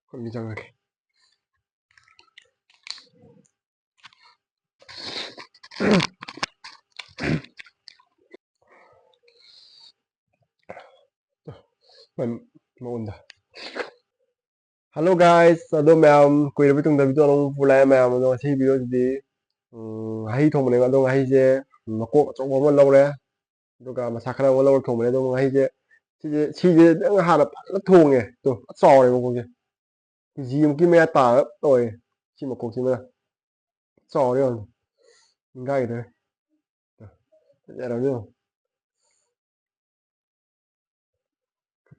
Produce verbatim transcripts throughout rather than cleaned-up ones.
ꯈꯨꯠ ꯑꯅꯤ ꯆꯪꯉꯒꯦ꯫ ꯃꯉꯣꯟꯗ꯫ Hello guys, ꯑꯗꯣ ꯃꯌꯥꯝ ꯀꯨꯏꯔꯕ ꯃꯇꯨꯡꯗ video ꯑꯃꯨꯛ ꯄꯨꯔꯛꯑꯦ ꯃꯌꯥꯝ꯫ ꯑꯗꯣ ꯉꯁꯤ videoꯁꯤꯗꯤ, ꯎꯝ, ꯉꯥꯍꯩ ꯊꯣꯡꯕꯅꯦꯕ꯫ ꯑꯗꯣ ꯉꯥꯍꯩꯁꯦ ꯃꯀꯣꯛ ꯑꯆꯧꯕ ꯑꯃ ꯂꯧꯔꯦ, ꯑꯗꯨꯒ ꯃꯁꯥ ꯈꯔ ꯑꯃ ꯂꯧꯔ ꯊꯣꯡꯕꯅꯦ꯫ ꯑꯗꯣ ꯉꯥꯍꯩꯁꯦ ꯁꯤꯁꯦ, ꯁꯤꯁꯦ ꯅꯪ ꯍꯥꯟꯅ ꯐꯖꯅ ꯊꯣꯡꯉꯦ꯫ ꯇꯣ, ꯐꯖꯅ ꯆꯥꯎꯔꯦ ꯃꯀꯣꯛꯁꯦ꯫ ꯀꯦ ꯖꯤ ꯑꯃꯨꯛꯀꯤ ꯃꯌꯥ ꯇꯥꯔ ꯇꯧꯔꯦ ꯁꯤ ꯃꯀꯣꯛꯁꯤꯃ꯫ ꯆꯥꯎꯔꯦ ꯌꯦꯡꯉꯣ꯫ ꯅꯤꯡꯒꯥꯏꯒꯤꯗꯧꯔꯦ꯫ ꯐꯖꯔꯕꯅꯦ ꯌꯦꯡꯉꯣ꯫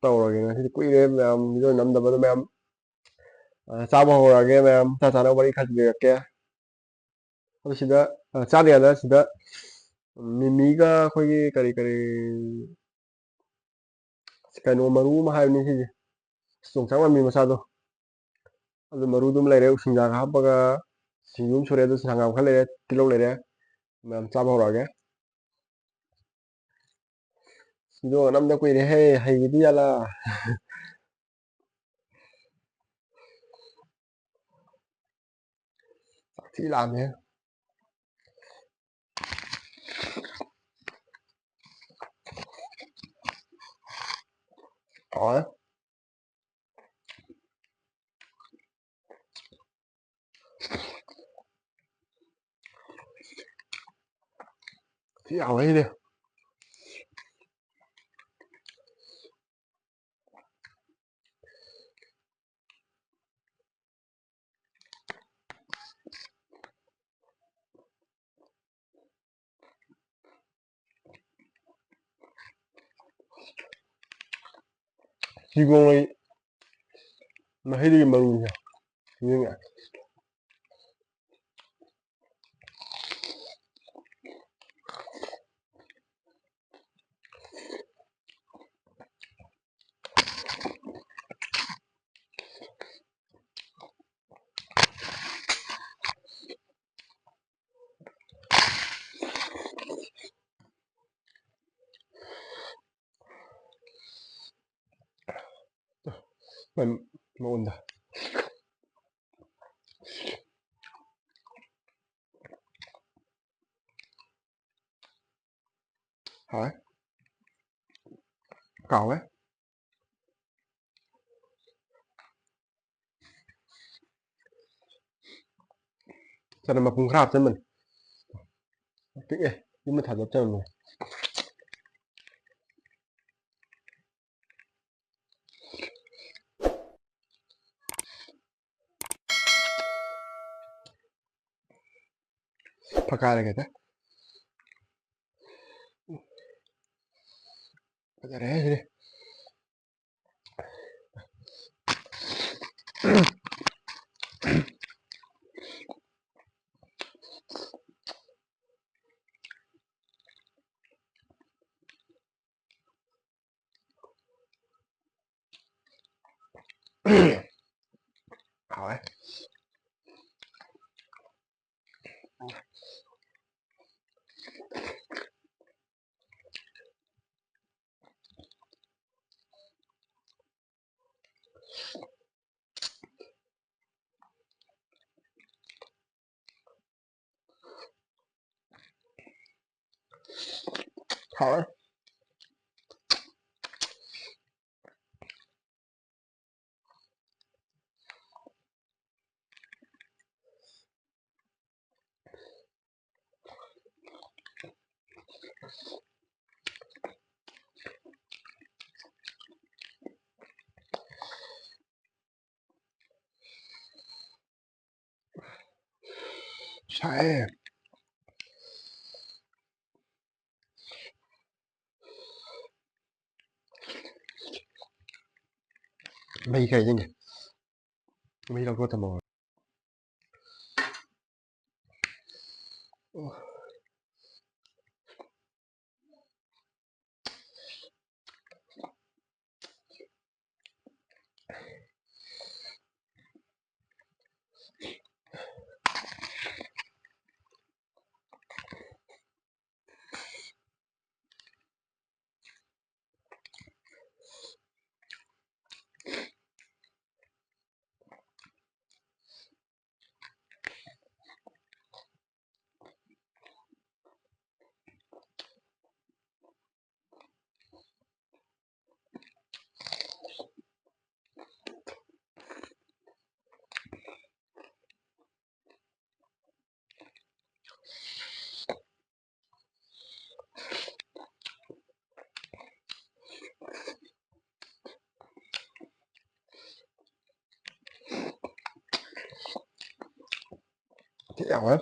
ꯇꯧꯔꯒꯦ꯫ ꯉꯁꯤꯗꯤ ꯀꯨꯏꯔꯦ ꯃꯌꯥꯝ video ꯅꯝꯗꯕꯗꯣ ꯃꯌꯥꯝ꯫ ꯑ, ꯆꯥꯕ ꯍꯧꯔꯛꯑꯒꯦ ꯃꯌꯥꯝ꯫ ꯆꯥ ꯆꯥꯅ ꯋꯥꯔꯤ ꯈꯔ ꯂꯤꯔꯛꯀꯦ꯫ ꯑꯗꯨ ꯁꯤꯗ, ꯑ, ꯆꯥꯗ꯭ꯔꯤꯉꯩꯗ ꯁꯤꯗ ꯃꯤꯃꯤꯒ ꯑꯩꯈꯣꯏꯒꯤ ꯀꯔꯤ ꯀꯔꯤ ꯀꯩꯅꯣ ꯃꯔꯨ ꯑꯃ ꯍꯥꯏꯕꯅꯤ ꯁꯤꯁꯦ꯫ ꯌꯣꯡꯆꯥꯛ ꯃꯥꯟꯕꯤ ꯃꯆꯥꯗꯣ꯫ ꯑꯗꯨ ꯃꯔꯨꯗꯨꯃ ꯂꯩꯔꯦ, ꯎꯁꯤꯡꯖꯥꯒ ꯍꯥꯞꯄꯒ ꯁꯤꯡꯖꯨ ꯑꯃ ꯁꯨꯔꯦ, ꯑꯗꯨ ꯍꯪꯒꯥꯝ ꯈꯔ ꯂꯩꯔꯦ, ꯇꯤꯜꯍꯧ ꯂꯩꯔꯦ꯫ ꯃꯌꯥꯝ ꯆꯥꯕ ꯍꯧꯔꯛꯑꯒꯦ꯫ ꯁꯤꯡꯖꯨ ꯅꯝꯗ ꯀꯨꯏꯔꯦꯍꯦ, ꯍꯩꯒꯤꯗꯤ ꯌꯥꯂꯥ꯫ ꯆꯥꯛ ꯊꯤ ꯂꯥꯝꯃꯦ꯫ ꯍꯥꯎꯔꯦ꯫ ꯊꯤ ꯍꯥꯎꯔꯦ ꯁꯤꯗꯤ꯫ ꯁꯤꯒꯣꯡꯂꯩ ꯃꯍꯩꯗꯨꯒꯤ ꯃꯔꯨꯁꯦ ꯁꯤꯖꯤꯟꯅ꯫ ꯃꯥꯏ ꯃꯉꯣꯟꯗ꯫ ꯀꯥꯎꯋꯦ꯫ ꯆꯅꯝ ꯃꯄꯨꯝ ꯈꯔ ꯍꯥꯞꯆꯟꯕꯅꯤ꯫ ꯄꯤꯛꯑꯦ꯫ ꯌꯨꯝꯗ ꯊꯥꯗꯣꯛ ꯆꯅꯝꯅꯦ꯫ ꯐꯀꯥꯏꯔꯒꯦꯗ꯫ ꯐꯖꯔꯦ ꯁꯤꯗꯤ꯫ ꯍꯥꯎꯋꯦ꯫ ꯍꯥꯎꯋꯦ꯫ ꯁꯥꯏꯌꯦ꯫ ꯃꯍꯤ ꯈꯔ ꯍꯩꯖꯤꯟꯒꯦ꯫ ꯃꯍꯤ ꯂꯧꯊꯣꯛ ꯊꯝꯃꯣ꯫ ꯑꯋꯦ꯫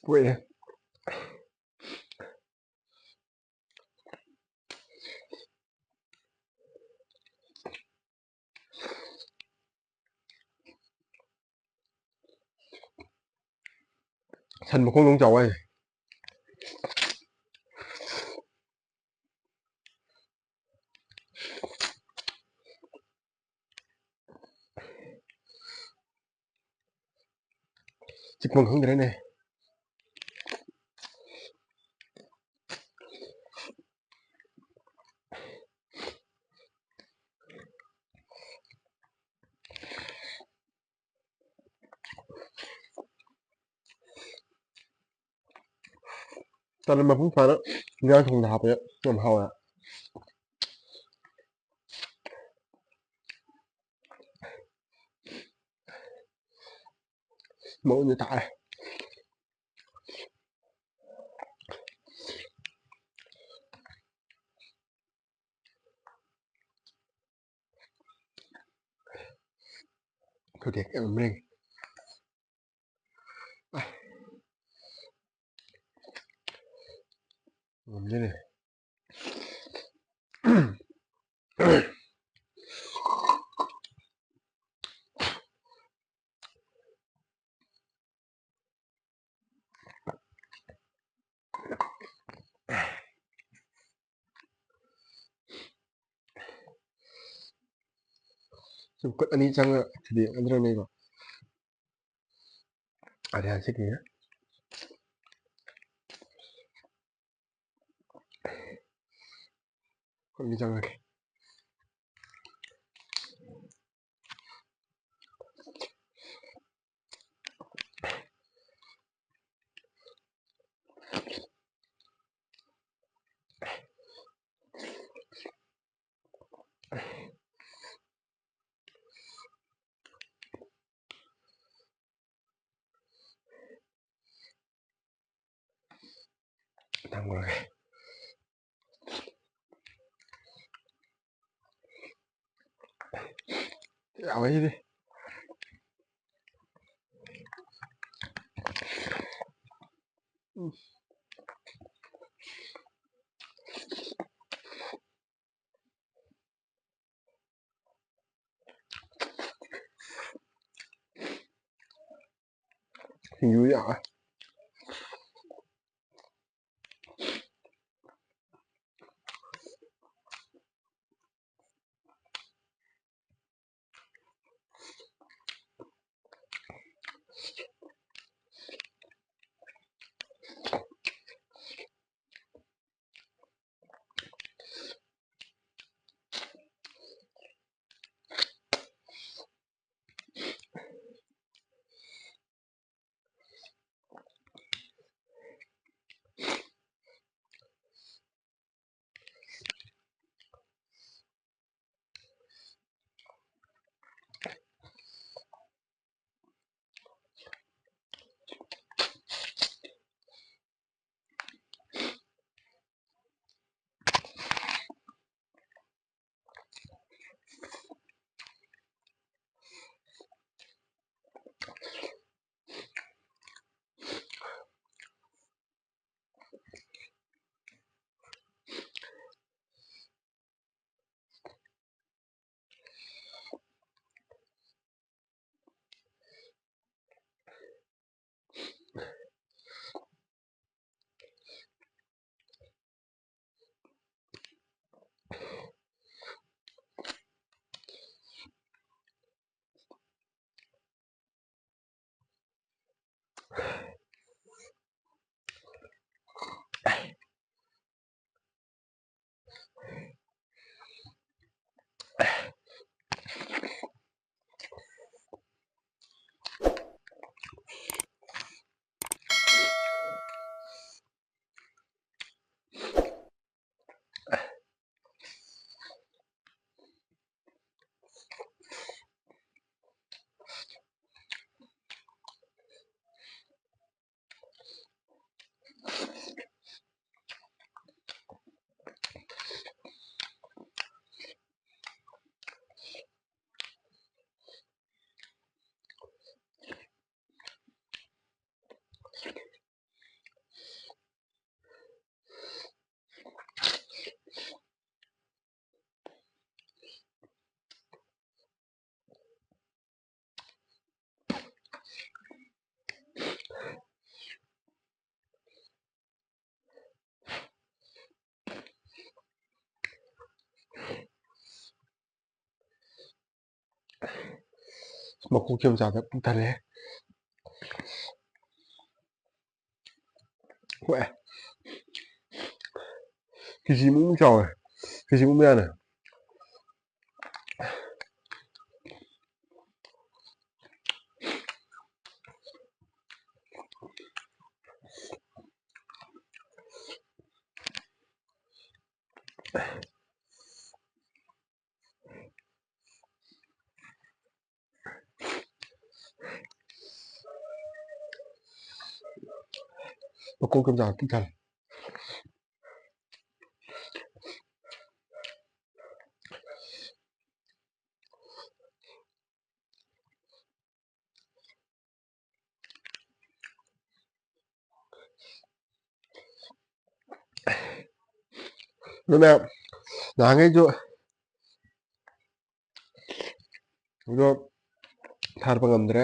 ꯀꯨꯏꯔꯦ꯫ ꯁꯟ ꯃꯈꯣꯡꯗꯧ ꯆꯥꯎ ꯍꯥꯏꯅꯦ꯫ ꯆꯤꯛꯄꯝ ꯈꯪꯗ꯭ꯔꯦꯅꯦ꯫ ꯇꯅꯝ ꯃꯄꯨꯡ ꯐꯥꯅ ꯏꯟꯖꯥꯡ ꯊꯣꯡꯗ ꯍꯥꯞꯄꯗ ꯌꯥꯝ ꯍꯥꯎꯋꯦ꯫ ꯃꯑꯣꯡꯗ ꯇꯥꯔꯦ꯫ ꯈꯨꯗꯦꯛ ꯌꯥꯝ ꯂꯦꯡꯉꯤ꯫ ꯉꯝꯗꯦꯅꯦ꯫ ꯁꯨꯝ ꯈꯨꯠ ꯑꯅꯤ ꯆꯪꯉ ꯊꯨꯗꯦꯛꯅꯗ꯭ꯔꯅꯦꯀꯣ꯫ ꯑꯔꯤꯌꯥꯟꯁꯤ ꯀꯤꯌꯦ꯫ ꯈꯨꯠ ꯑꯅꯤ ꯆꯪꯉꯒꯦ꯫ ꯍꯥꯡꯈ꯭ꯔꯒꯦ꯫ ꯌꯥꯎꯋꯦ ꯁꯤꯗꯤ꯫ ꯎꯝ꯫ ꯁꯤꯡꯖꯨ ꯌꯥꯎꯋꯦ꯫ ꯃꯀꯣꯛ ꯁꯦꯝ ꯆꯥꯗ ꯄꯨꯛ ꯊꯜꯂꯦ꯫ ꯍꯣꯏ꯫ ꯀꯦꯖꯤ ꯃꯨꯛ ꯆꯥꯎꯋꯦ꯫ ꯀꯦꯖꯤ ꯃꯨꯛ ꯃꯌꯥꯅꯦ꯫ ꯃꯀꯣꯛ ꯀꯝꯖꯥ ꯄꯤꯛ ꯊꯜꯂꯦ꯫ ꯑꯗꯨꯅ ꯅꯍꯥꯟꯈꯩꯁꯨ ꯑꯗꯣ ꯊꯥꯔꯛꯄ ꯉꯝꯗ꯭ꯔꯦ꯫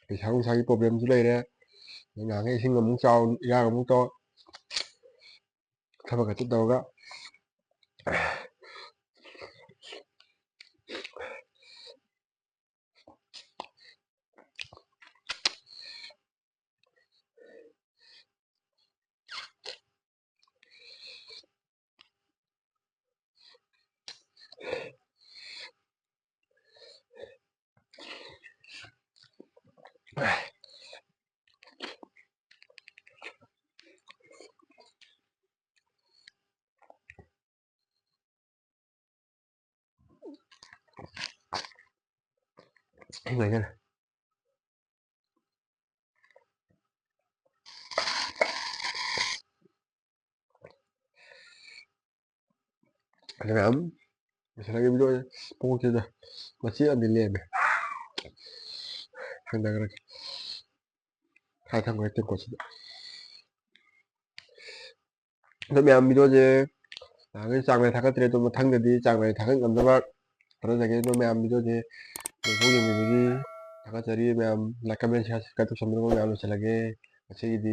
ꯄꯩꯁꯥ ꯅꯨꯡꯁꯥꯒꯤ problemꯁꯨ ꯂꯩꯔꯦ꯫ ꯅꯍꯥꯟꯈꯩ ꯏꯁꯤꯡ ꯑꯃꯨꯛ ꯆꯥꯎ, ꯏꯔꯥꯡ ꯑꯃꯨꯛ ꯇꯧ, ꯊꯕꯛ ꯈꯛꯇ ꯇꯧꯔꯒ ꯍꯤꯡꯉꯩꯗꯅ꯫ ꯑꯗꯨ ꯃꯌꯥꯝ ꯂꯣꯏꯁꯤꯜꯂꯒꯦ videoꯁꯦ꯫ ꯄꯣꯛꯇꯦꯗ, ꯃꯆꯦꯠ ꯑꯃꯗꯤ ꯂꯦꯝꯃꯦ, ꯊꯥꯡꯗꯈ꯭ꯔꯒꯦ꯫ ꯈꯥꯏ ꯊꯝꯈ꯭ꯔꯦ ꯇꯦꯡꯀꯣꯠꯁꯤꯗ꯫ ꯑꯗꯣ ꯃꯌꯥꯝ videoꯁꯦ ꯅꯍꯥꯟꯈꯩ ꯆꯥꯡ ꯅꯥꯏ ꯊꯥꯒꯠꯇ꯭ꯔꯦ, ꯑꯗꯣ ꯃꯊꯪꯗꯗꯤ ꯆꯥꯡ ꯅꯥꯏ ꯊꯥꯒꯠ ꯉꯝꯅꯕ ꯍꯣꯠꯅꯖꯒꯦ꯫ ꯑꯗꯣ ꯃꯌꯥꯝ videoꯁꯦ ꯂꯣꯏꯐꯥꯎ ꯌꯦꯡꯕꯤꯕꯒꯤ ꯊꯥꯒꯠꯆꯔꯤ꯫ ꯃꯌꯥꯝ like, comment, share, subscribe ꯇꯧꯁꯟꯕꯤꯔꯝꯃꯒ ꯃꯌꯥꯝ ꯂꯣꯏꯁꯤꯜꯂꯒꯦ ꯉꯁꯤꯒꯤꯗꯤ꯫